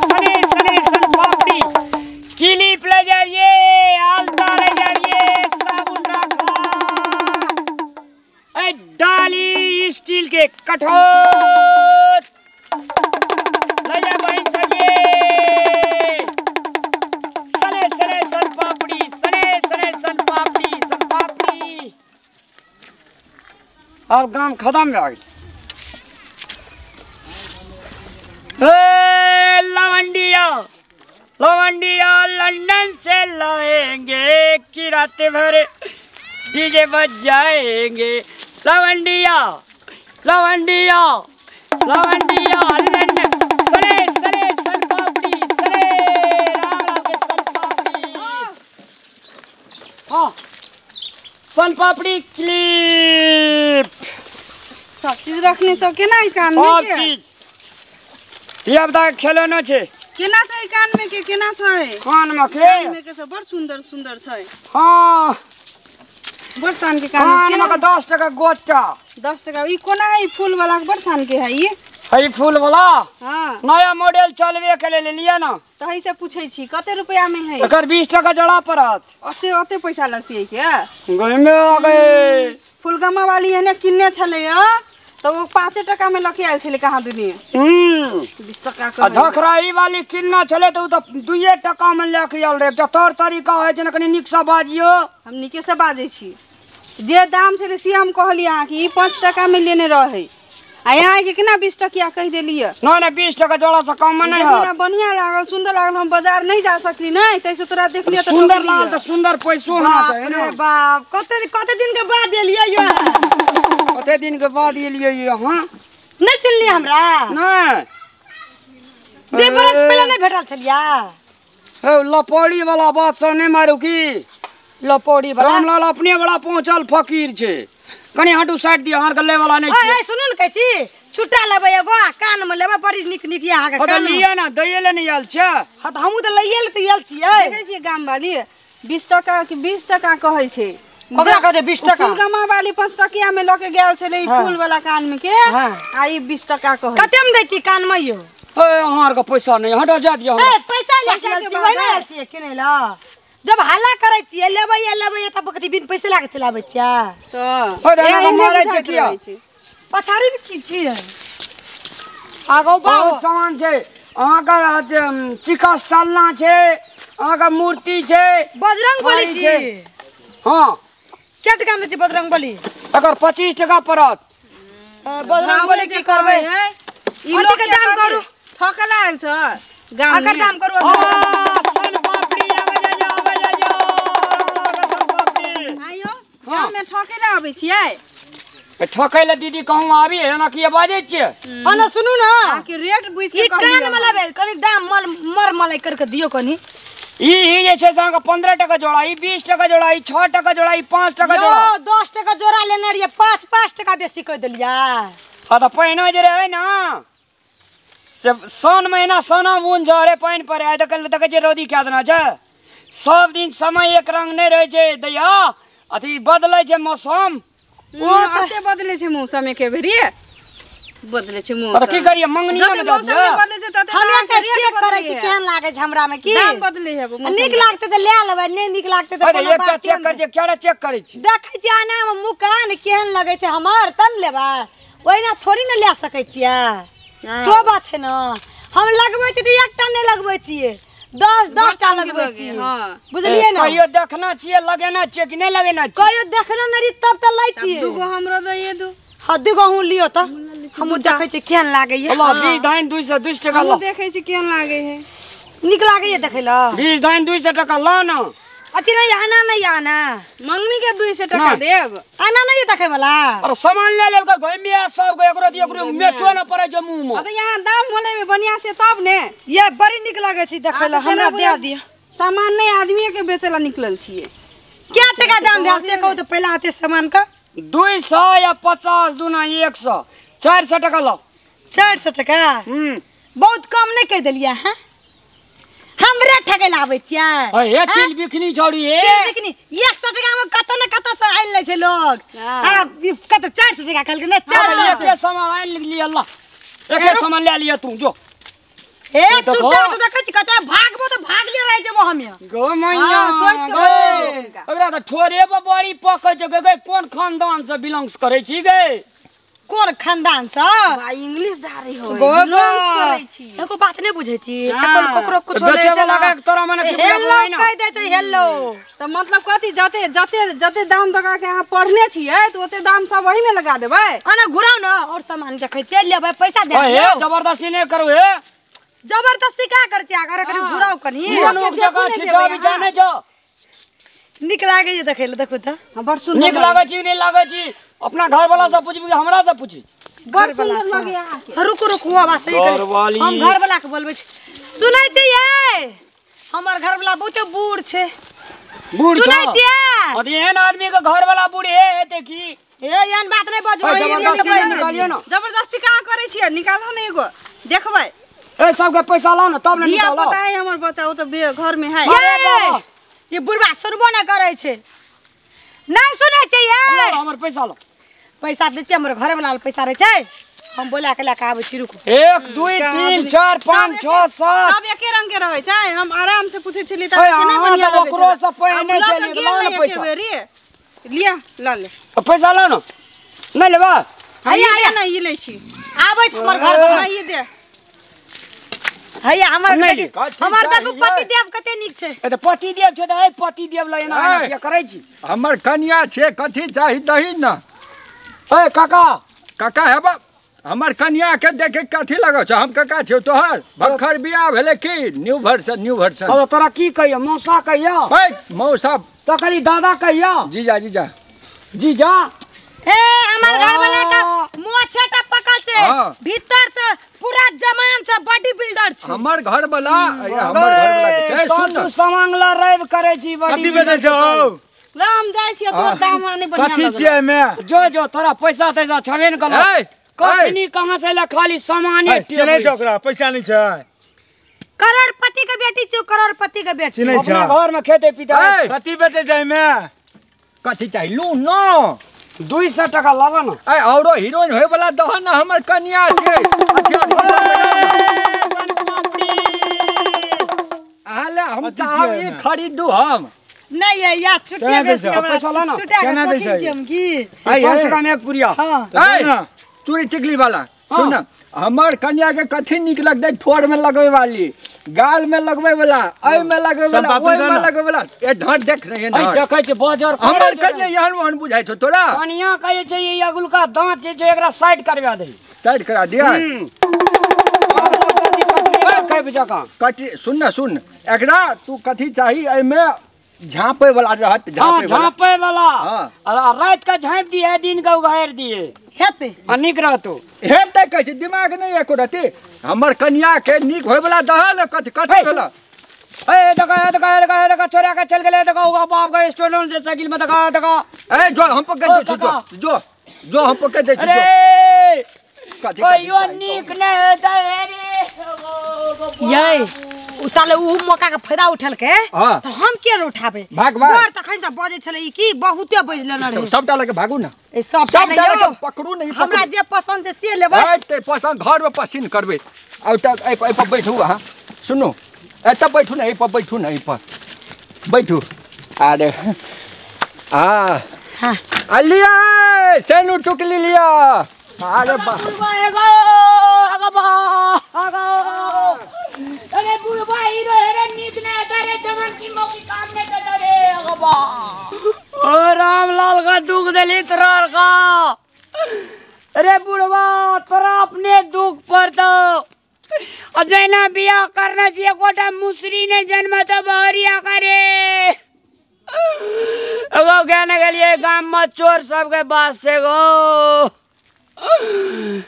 सने सने सन पापड़ी क्लिप ले जाइए आलता ले जाइए साबुन रखा ए डाली स्टील के कठोर ले जा बहन सगे सने सने सन पापड़ी सने सने सन पापड़ी सन पापड़ी। अब काम खत्म हो गई। लवंडिया लवंडिया लंदन से लाएंगे कि रात भर डीजे बज जाएंगे। लवंडिया लवंडिया लवंडिया लंदन सरे सरे सन पापड़ी सरे राम राम के सन पापड़ी। हाँ सन पापड़ी क्लिप सब चीज रखने छौ केना ई कान में सब चीज ये बता खेलौना छे केना छै कान में के केना छै कान में के सब बड़ सुंदर सुंदर छै। हां बड़ शान के कान में के 10 टका गोटा 10 टका। ई कोना है फूल वाला बड़ शान के है ई है फूल वाला। हां नया मॉडल चलबे के ले लिया ना त है से पूछै छी कते रुपया में है एकर 20 टका जड़ा पड़त। ओते ओते पैसा लगतै के गई में आ गए फुलगमा वाली एने किन्ने छलै तो वो 5 टका में लके आयल छले कहां दुनिया 20 टका के। झखराई वाली किन्ना छले तो 2 टका में लेके आयल रे। तोर तरीका है जे कनी नीक से बाजियो। हम नीके से बाजै छी जे दाम छले से हम कहली अहाँ कि ई 5 टका में लेने रहे आ यहाँ के केना 20 टकिया कहि देलियै। ना ना 20 टका जोड़ा से कम में नहीं है। हमरा बढ़िया लागल सुंदर लागल हम बाजार नहीं जा सकली नहीं तैसे तोरा देख लिया त सुंदर लागल त सुंदर पैसो होना चाहिए ना। बाप कते कते दिन के बाद एलियै यो कते दिन के बाद एलियै यो। हां नहीं चिन्हलियै हमरा नहीं 2 बरस पहिले नहीं भेटल छलिया। हे लपौड़ी वाला बात सब नहीं मारू की लपौड़ी वाला रामलाल अपने बड़ा पहुंचल फकीर छे कनी हटू साइड दियो हर गल्ले वाला नहीं छे। ए सुनू न कहै छी छुट्टा लेबै एगो आ कान में लेबै बड़ी नीक नीक अहाँ के कान लिया ना दैये ले नहीं आयल छे। हां त हमहू त लइए ले त आयल छियै। देखै छियै गाम वाली 20 टका के 20 टका कहै छै ककरा कहै छै 20 टका फुलगमा वाली 5 टकिया में लके गेल छलै ई फूल वाला कान में के आ ई 20 टका कहै। कते में दै छी कान में यो? ए अहाँ के पैसा नहीं हटो जा दियो। ए पैसा ले के आयल छी वही आयल छियै किनै ल। जब हल्ला करै छियै लेबै लेबै तब कथी बिन पैसे लागे चलाबै छियै त ओ दाना मारै छै किया पछाड़ी में की छियै आगो बहुत सामान छै अहाँ का चिकस चलना छै अहाँ का मूर्ति छै बजरंग बली छी। हां के टका में छै बजरंग बली? एकर 25 टका पड़त। बजरंग बली की करबै ई लोग के दाम करू ठकल आयल छ गाम एकर दाम करू। सन पापड़ी आबै जाइयो आबै जाइयो सन पापड़ी आइयो गाम में ठके ले आबै छियै। ठकै ले दीदी कहूं आबी एना किया बाजै छियै? हां न सुनू न अहाँ के रेट बुझि के ई कान में लेबै कनी दाम मल मर मलै कर के दियो कनी। ई जे छै से अहाँ के 15 टका जोड़ा ई 20 टका जोड़ा ई 6 टका जोड़ा ई 5 टका जोड़ा। यो 10 टका जोड़ा लेने रहियै 5-5 टका बेसी कह देलियै। हां त पहिनो जे रहै ना से सावन महीना सोना बुन झरे पानि पड़े आइ देखल देखै छियै रौदी कए देना छै। सब दिन समय एक रंग नहि रहै छै दैया अथी बदलै छै मौसम। ओ कते बदलै छै मौसम एके बेरी बदलै छै मौसम। त की करियै मंगनी में दऽ दियौ। बदलै छै तते हमरा के चेक करै छी केहन लागै छै हमरा में की दाम बदलै है नीक लागतै त ले लेबै नहीं नीक लागतै त कोनो बात एकटा चेक कर छियै केना चेक करै छी देखै छियै आना में मुँह कान केहन लगै छै हमर तन लेबै ओहिना थोड़ी ने ले सकै छियै। शोभा छै न हम लगबै छियै त एकटा नहि लगबै छियै 10-10 टा लगबै छियै। बुझलियै ने कहियो देखना छियै लगेना छियै कि नहि लगेना छियै? कहियो देखना नहि रही तब त लै छियै। दूगो हमरो दैये दू। हां दूगो हूँ लियो त हमहूँ देखै छियै केहन लागैया। ल 20 धान 200 200 टका ल। हमहूँ देखै छियै केहन लागै है नीक लागैया देखै ल। 20 धान 200 टका ल न। अथी नहीं आना नहीं आना मंगनी के 200 टका देब आना नहीं देखे वाला। और सामान ले लेलकै घुमि आ सब एकरो दियो एकरो मेचो न पड़ै छै मुंह में। अब यहाँ दाम होले में बढ़िया से तब ने ये बड़ी नीक लागै छै देखै ल हमरा दे दियो। सामान नहीं आदमी के बेचला निकलल छियै। क्या टका दाम भेल से कहू त पहिला आते सामान का 200 या 50 दुना 100 400 टका लो। 400 टका बहुत कम नहीं कह देलियै हैं हमरा ठगे लाबै छियै। हे तिल बिखनी छौड़ी हे तिल बिखनी 100 टका में कत न कत से आनि लै छै लोग। हां कत 400 टका कहलकै ने 400 एके सामान आनि लिअ अल्लाह एके सामान ले लिअ तू जो। ए चुट्टा तो देखै छी कते भागबो त भागले रहि जेबो हमे। गो मैया सोच के ओकरा त ठोरे पर बड़ी पकै छै गे। कोन खानदान से बिलोंग्स करै छी गे? कोन खानदान से? भाई इंग्लिश जा रही हो गो करै छी। एको बात नै बुझै छी, ककरो कुछो नै बेचे वाला के तोरा मने की हेलो कह दै छै हेलो। त मतलब कथि जते जते जते दाम दगा के अहाँ पढ़ने छियै त ओते दाम सब वही में लगा देबै। अना घुराउ न और सामान देखै छियै लेबै पैसा दे। ए जबरदस्ती नै करू। हे जबरदस्ती का कर छी? अगर कनि घुराउ कनि कोनो जगह छी जा भी जाने जो। नीक लागै छै देखै ले, देखू त बड़ सुंदर। नीक लागै छी नै लागै छी अपना घर वाला से पूछबी हमरा से पूछी? बड़ सुंदर लागे अहाँ के। रुकू रुकू आवाज सही कर, हम घर वाला के बोलबै छी। सुनै छियै हमर घर वाला बहुते बूढ़ छै। बूढ़ सुनै छियै? अरे एहन आदमी के घर वाला बूढ़ हेतै की? ए एहन बात नै बजू। निकालिए ना। जबरदस्ती कहाँ करै छियै? निकालहो ने एगो देखबै। ए सबके पैसा लाओ ना तब ने धिया निकालो। पुता है हमर बच्चा, ओ त घर में है। ये बुढ़वा सुनबो ना करै छै। नहीं सुनै छै ये। हमर पैसा लो। पैसा दै छियै हमर घरे वाला पैसा रहै छै। हम बोला के लए के आबै छी रुकू। 1 2 3 4 5 6 7 सब एके रंग के रहै छै। हम आराम से पूछै छली त ओए, केना अहाँ बढ़िया तऽ लगै ओकरो छलै। से पहिने हम लऽ छलियै, के लाओ गेल ने रहियै पैसा। एके बेरी। लिअ ल ले पैसा लाओ ना। नहीं लेबा? हैया हैया ना ई लै छी। आबै छै हमर घर पर। ई दे। हैया हमर नहीं, देखी, कथी हमर देखू चाहिए? पति देव कते नीक छै। ए त पति देव छै त ए पति देव ल एना एना ए। किया करै छी? हमर कनिया छै कथी चाही दही न। ए काका काका हेबा हमर कनिया के देखे कथी लगै छै? हम काका छियौ तोहर। भक्खर बियाह भेलै की? New version new version. अब तोरा की कहियो? मौसा कहियो? ए मौसा तो करी दादा कहियो? जीजा जीजा जीजा। ए हमर घर वाला के मोछेटा पकल छै, भीतर से पूरा जमान छै, बॉडी बिल्डर छै हमर घर वाला। हमर घर वाला के छै सुन तू सामान ला रैब करै छी बॉडी कथी बेचै छौ? ल हम जाइ छियै तोर दाम हमरा नै बढ़िया कथी लगल। छियै एमे? जो जो तोरा पैसा तैसा छबे न कलौ। कखनी कहाँ से ला खाली सामाने चिन्है छौ ओकरा? पैसा नै छै। करोड़पति के बेटी छौ, करोड़पति के बेटी। चिन्है छौ? अपना घर में खेते पीते। कथी बेचै छै एमे? कथी चाही लू न 200 टका लावा ना। ए औरो हीरोइन होय वाला दहन ना हमर कनिया छै। अहाँ ले हम चाहब ई खरीदू हम। नहीं ये या छुट्टी बेसी हमरा छुट्टा के शौकीन छी हम की। 5 टका में एक पुरिया। हां ए चूड़ी टिकली वाला सुन न, हमर कनिया के कथी नीक लगतै? ठोर में लगबै वाली, गाल में लगबै वाला, ऐ में लगबै वाला, ओय में लगबै वाला। ए ढांट देख रहे हैं ऐ देखै छै बजर। हमर कनिया एहन ओहन बुझाइ छौ तोरा? कनिया कहै छै ई अगुलका दांत जे छै एकरा साइड करवा दे। साइड करा दिया। कटी सुन न सुन, एकरा तू कथी चाही? ऐ में झांपे वाला रहत, झांपे वाला। झांपे वाला। हां रात का झांप दिए दिन का उघार दिए हेतै आ नीक रहतो। हेतै कहै छै दिमाग नै एको रति। हमर कनिया के नीक होय वाला दहल कथी कथी भेल? ए देखा देखा देखा देखा छोरा के चल गेलै देखा ओगा बाप के स्टूडेंट जे साइकिल में देखा देखा। ए जो हम पकड़ दे जो जो जो हम पकड़ दे जो। अरे कथी कहियो नीक नै हेतै रे। यै उताले उ मौका के फायदा उठलके त हम के उठाबे? बड़ तखन त बजै छलै ई की बहुते बज लेने रहे। सबटा लके भागू ना। ए सबटा लके पकड़ू नहीं, हमरा जे पसंद छै से लेबै। ए ते पसंद घर में पसीन करबै। आ त ए पर बैठू अहाँ सुनू, एत बैठू ना, ए पर बैठू ना, ए पर बैठू। अरे हां हां आ लिया सेनु टुकली लिया। अरे बा एगो आगा बा आगा। अरे बुढ़वा हीरो हेरे नीक नै हेतै रे, जवान की मौकी काम नै देतै रे। आगा बा ओ रामलाल का दुख देली तोरा का। अरे बुढ़वा तोरा अपने दुख पड़तौ। आ जैना बियाह करने छी एकोटा मुसरी नै जन्मतौ बहरिया करे। एगो ज्ञान गेलियै गाम में चोर सबके बात से गो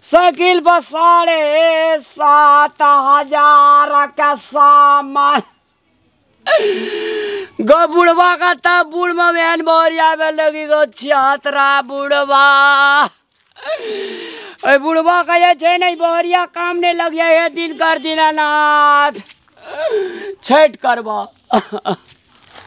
साइकिल पर 7,500 का सामान गो बुढ़वा का तब बूढ़ में बहन बोरिया में लगी गो छियातरा बुढ़वा। अरे बुढ़वा का ये छे नहीं बोरिया काम नहीं लग जाए है दिन कर दीनानाथ छठ करवा।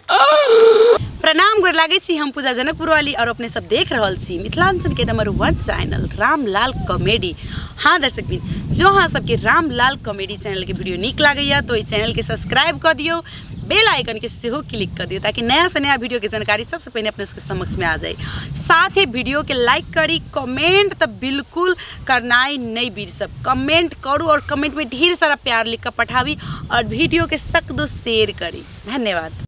प्रणाम गोर लागै छी, हम पूजा जनकपुर वाली और अपने सब देख रहल छी मिथिलांचल के नंबर 1 चैनल रामलाल कॉमेडी। हाँ दर्शक बिन, जो अहाँ सबके रामलाल कॉमेडी चैनल के वीडियो नीक लागैया तो इस चैनल के सब्सक्राइब कर दियौ, बेल आइकन के सेहो क्लिक कर दियौ ताकि नया से नया वीडियो के जानकारी सबसे पहले अपने सबके समक्ष में आ जाए। साथ ही वीडियो के लाइक करी, कमेंट तो बिल्कुल करनाइ नहीं बीर, सब कमेंट करू और कमेंट में ढेर सारा प्यार लिख कर पठाबी और वीडियो के सख्त शेयर करी। धन्यवाद।